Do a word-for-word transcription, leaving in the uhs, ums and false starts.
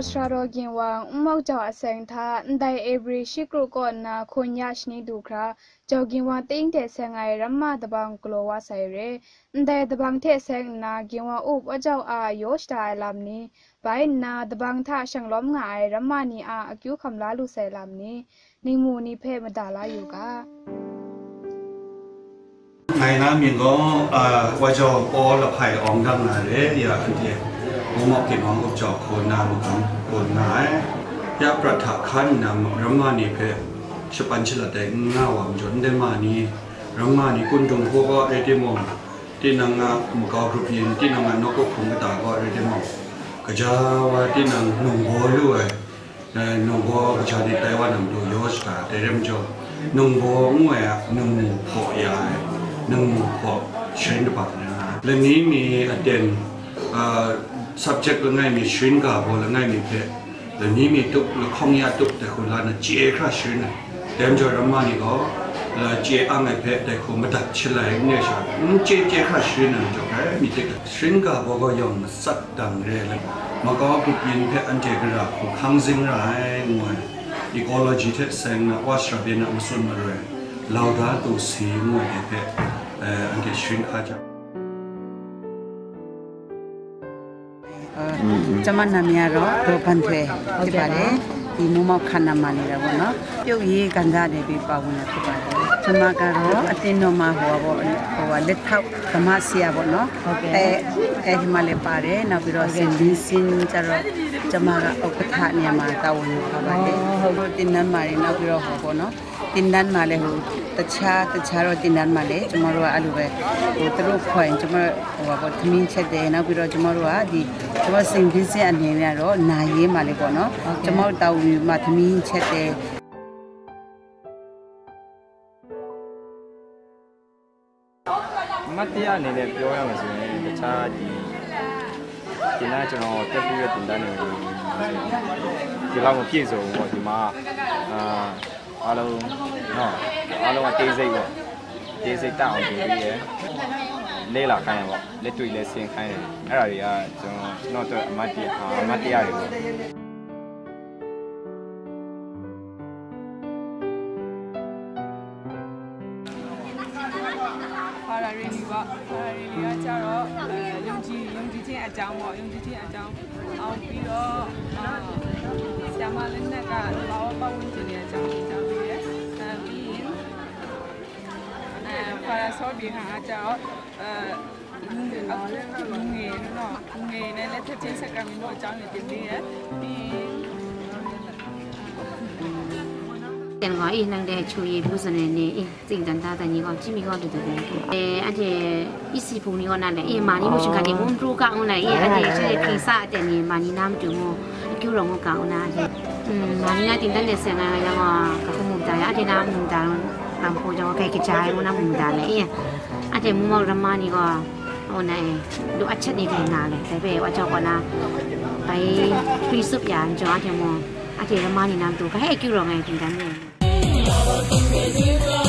Sara daw ginwang, N Mawk Jau a seng hta, ndai Ebri shi kru kaw nna hkun ya shani du hkra, Jau ginwang ting hte seng ai ramma dabang galaw wa sai re. Ndai dabang hte seng nna, ginwang up wa jau a yaw shada ai lam ni, bai nna, dabang hta shanglawm nga ai ramma ni a akyu hkam la lu sai lam ni, ningmu ni hpe mada la yu ga. Ngai na mying gaw, a, wa jau paw lahpai awng dang na re, ya anhte N Mawk Ginwang up jau hkaw nna magam kaw nga ai. Ya prat hta hkan nna ramma ni hpe shapan shalat ai n nga wa majaw, ndai ma ni, ramma ni, Kun Dung Hpaw kaw rai timung, tinang a makau grup yin, tinang a nawku hpung kata kaw rai timung, kaja wa tinang nungbaw lu ai, eh, nungbaw kaja ni tai wa na matu yaw shada, dai rai majaw, nungbaw ngu ai a, nungmu hpaw ya ai, nungmu hpaw sharin dabang ya ai. Lani mi aten, ah, subject langai mi, sharin ga baw langai mi hpe, lani mi tup, lahkawng ya tup dai hku la na chye hkra sharin ai. Dai majaw ramma ni gaw, la, chye ang ai hpe dai hku madat shalai n re sha, n chye chye hkra sharin ai majaw, hkrai myit dik ai. Sharin ga baw gaw yawng matsat dang re ai, makau grup yin hpe anhte gara hku hkang zing ra ai, ngu ai. Ecology hte seng na, wa shara byen na matsun maroi, Laudato Si ngu ai hpe, eh, anhte sharin hka jang. ကျွန်မနာမည်ကတော့ဒေါ်ပန်ထွယ်ဖြစ်ပါတယ်။ ဒီမိုးမောက်ခန္ဓာမှာနေတာပေါ့နော်။ ပြုတ်ရေးကဏ္ဍနေပြီးပါဝင်တာဖြစ်ပါတယ်။ ကျွန်မကတော့အသင်းတော်မှာဟိုပါပေါ့၊ ဟိုပါ၊ လက်ထောက်ဓမ္မဆရာပေါ့နော်။ ဟုတ်ကဲ့။ အဲ၊ အဲဒီမှာလည်းပါတယ်။ နောက်ပြီးတော့ ဟုတ်ကဲ့။ ဆင်ဘီစင်းကျတော့ ကျွန်မကဥက္ကဋ္ဌနေရာမှာတာဝန်ယူထားပါတယ်။ ဟုတ်။ သင်တန်းမှာနေ၊ နောက်ပြီးတော့ဟိုပေါ့နော်၊ သင်တန်းမှာလည်းဟို၊ တခြား၊ တခြားတော့သင်တန်းမှာလည်း ကျွန်မတို့ကအဲ့လိုပဲ၊ ဟို၊ သူတို့ခေါ်ရင် ကျွန်မတို့ ဟိုပါပေါ့၊ ထမင်းချက်တယ်။ နောက်ပြီးတော့ ကျွန်မတို့ကဒီ၊ ကျွန်မတို့ ဆင်ဘီစင်းအနေနဲ့ကတော့ နာရေးမှာလည်းပေါ့နော်။ ဟုတ်ကဲ့။ ကျွန်မတို့တာဝန်ယူမှ ထမင်းချက်တယ်။ အမှတ်တရအနေနဲ့ပြောရမယ်ဆိုရင် တခြားဒီ၊ သင်တန်း၊ ကျွန်တော်တက်ဖူးတဲ့သင်တန်းတွေ၊ ဒီလောက်မပြည့်စုံဘူးပေါ့။ ဒီမှာ၊ အာ၊ အားလုံးနော်၊ အားလုံးအသေးစိတ်ပေါ့၊ အသေးစိတ်တတ်အောင်လုပ်ပေးတယ်။ လေ့လာခိုင်းတယ်ပေါ့၊ လက်တွေ့လဲဆင်းခိုင်းတယ်။ အဲ့ဒါတွေက ကျွန်တော်၊ ကျွန်တော့်အတွက်အမှတ်တရ၊ အာ၊ အမှတ်တရတွေပေါ့။ ဘာသာရေးလေးပါ။ ဘာသာရေးလေးကကျတော့၊ အဲ၊ ယုံကြည်၊ ယုံကြည်ခြင်းအကြောင်းပေါ့။ ယုံကြည်ခြင်းအကြောင်း၊ အောင်ပြီးတော့၊ အာ၊ ဆရာမလက်နက်က သဘာဝပတ်ဝန်းကျင်ရဲ့အကြောင်းကိုကြားမိတယ်။ အဲ၊ ပြီးရင်၊ အဲ၊ ဘာသာစောဘီဟန်ကကျတော့၊ အဲ၊ လူငယ်၊ လူငယ်နော်၊ လူငယ်နဲ့လက်ထပ်ချင်းဆက်ကပ်မှုအကြောင်းကိုတင်ပေးတယ်။ ပြီးရင်၊ တန်ခွာ၊ အေး၊ နန်းတဲ့၊ ချိုရည်၊ ဘူးစံနဲ့နေ၊ အေး၊ စိတ်တန်တားတန်ကြီးကောင်း၊ ကြည့်မိကောင်းတူတူပဲ။ အဲ၊ အဲ့ဒီ၊ အစ်စီဖူနီကောနားလေ၊ အေး၊ မာနီမို့ရှင်ခါဒီမုန်းတူးကောင်းနား၊ အေး၊ အဲ့ဒီ၊ ချိုရည်၊ ခိစားတဲ့နေ၊ မာနီနာမတူမို့၊ အကျူတော်မို့ကောင်းနား၊ အေး၊ อืม၊ မာနီနာတင်တန်းတဲ့ဆင်ငါရောကခုမှုတားရ၊ အဲ့ဒီနာမှုတား၊ အမ်ဖိုကြောင့်ကဲကကြိုင်မို့နာမှုတားလေ၊ အေး၊ အဲ့ဒီ၊ မူမောက်ရမနီကော၊ ဟိုနား၊ လိုအပ်ချက်နေထိုင်နားလေ၊ ဒါပေမဲ့အကြောင်းကနား၊ ဘယ်၊ ခွေးစုပ်ရန်ကြောင့်၊ အဲ့ဒီမို့၊ အဲ့ဒီ၊ ရမနီနာမတူ၊ ကဟဲအကျူတော်ငယ်တင်တန်းနေ။